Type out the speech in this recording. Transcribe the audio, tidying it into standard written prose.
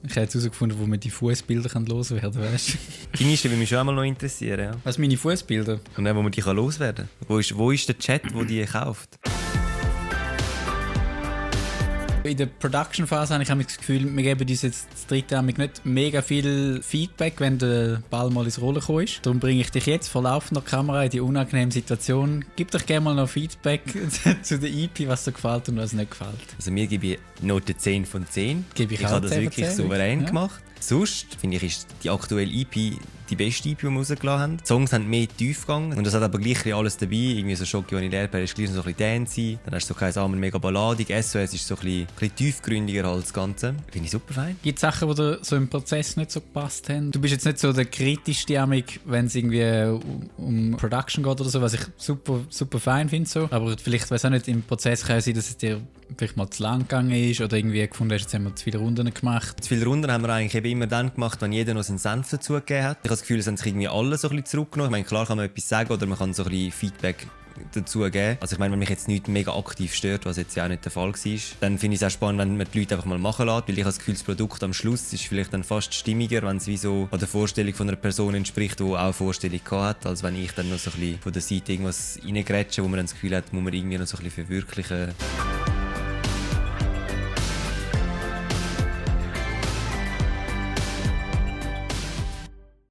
Ich habe jetzt herausgefunden, wo man die Fußbilder loswerden kann, weißt du? Die Nische würde mich schon einmal noch interessieren, ja. Was, meine Fußbilder? Und dann, wo man die loswerden kann. Wo ist der Chat, der die kauft? In der Production-Phase habe ich das Gefühl, wir geben uns jetzt das dritte Jahr nicht mega viel Feedback, wenn der Ball mal ins Rollen gekommen ist. Darum bringe ich dich jetzt vor laufender Kamera in die unangenehme Situation. Gib doch gerne mal noch Feedback zu der EP, was dir gefällt und was nicht gefällt. Also mir gebe ich Note 10 von 10. Gebe ich auch habe das 10 von wirklich 10, souverän ja. gemacht. Sonst, finde ich, ist die aktuelle EP die beste EP, die wir rausgelassen haben. Die Songs haben mehr Tiefgang und das hat aber gleich alles dabei. Irgendwie so Schocki ohne Lehrper ist gleich so ein bisschen dancey. Dann hast du so kein Samen mega balladig. SOS ist so ein bisschen tiefgründiger als das Ganze. Finde ich super fein. Gibt es Sachen, die dir so im Prozess nicht so gepasst haben? Du bist jetzt nicht so der kritischste Amig, wenn es irgendwie um Production geht oder so, was ich super, super fein finde. So. Aber vielleicht, weiß auch nicht, im Prozess kann es sein, dass es dir vielleicht mal zu lang gegangen ist oder irgendwie gefunden hast, jetzt haben wir zu viele Runden gemacht. Zu viele Runden haben wir eigentlich eben immer dann gemacht, wenn jeder noch seinen Senf dazugegeben hat. Ich habe das Gefühl, es haben sich irgendwie alle so ein bisschen zurückgenommen. Ich meine, klar kann man etwas sagen oder man kann so ein bisschen Feedback dazu geben. Also ich meine, wenn mich jetzt nichts mega aktiv stört, was jetzt ja auch nicht der Fall war, dann finde ich es auch spannend, wenn man die Leute einfach mal machen lässt, weil ich habe das Gefühl, das Produkt am Schluss ist vielleicht dann fast stimmiger, wenn es wie so an der Vorstellung von einer Person entspricht, die auch eine Vorstellung hat, als wenn ich dann noch so ein bisschen von der Seite irgendwas reingrätsche, wo man dann das Gefühl hat, muss man irgendwie noch so ein bisschen verwirklichen.